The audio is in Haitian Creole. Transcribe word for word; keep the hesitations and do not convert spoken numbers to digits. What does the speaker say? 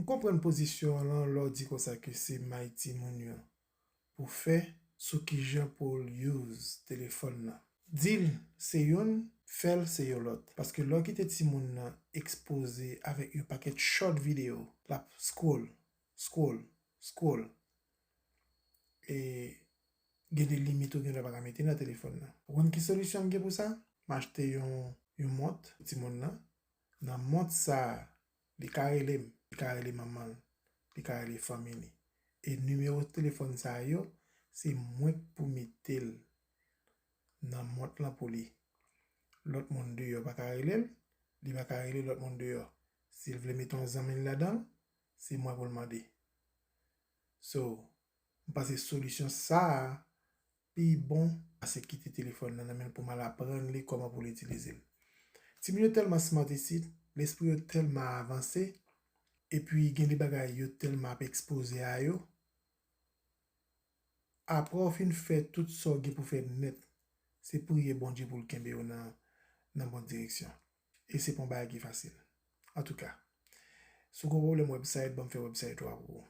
M konprann pozisyon an lan lè w di konsa ke se may timoun yo pou fè sou kijan pou l use telefòn nan. Di l se youn, fè l se yon lòt. Paske lè w kite timoun nan ekspoze avèk yon pakèt short video, l ap scroll, scroll, scroll. E gen de limit ou gen dwa pa ka mete nan telefòn nan. Ou konn ki solisyon m gen pou sa? M achte yon, yon mont pou timoun nan. Nan mont sa a, li ka rele m, li ka rele manman l, li ka rele fanmi li. E nimewo telefòn sa yo, se mwen k pou mete l nan mont lan pou li. Lòt moun deyò pa ka rele l, li pa ka rele lòt moun deyò. Si l vle mete yon zanmi l ladan l, se mwen pou l mande. So, m panse solisyon sa a pi bon pase kite telefòn nan nan men l pou m al aprann li kòman pou l itilize l. Timoun yo tèlman smart isit, lespri yo tèlman avanse, epi gen de bagay yo tèlman ap ekspoze a yo. Apre w fin fè tout sa w gen pou fè nèt, se priye Bondye pou l kenbe w nan, nan bon direksyon. E se pa yon bagay ki fasil. Antouka, si w gen yon pwoblèm website, ban m fè website ou a pou ou.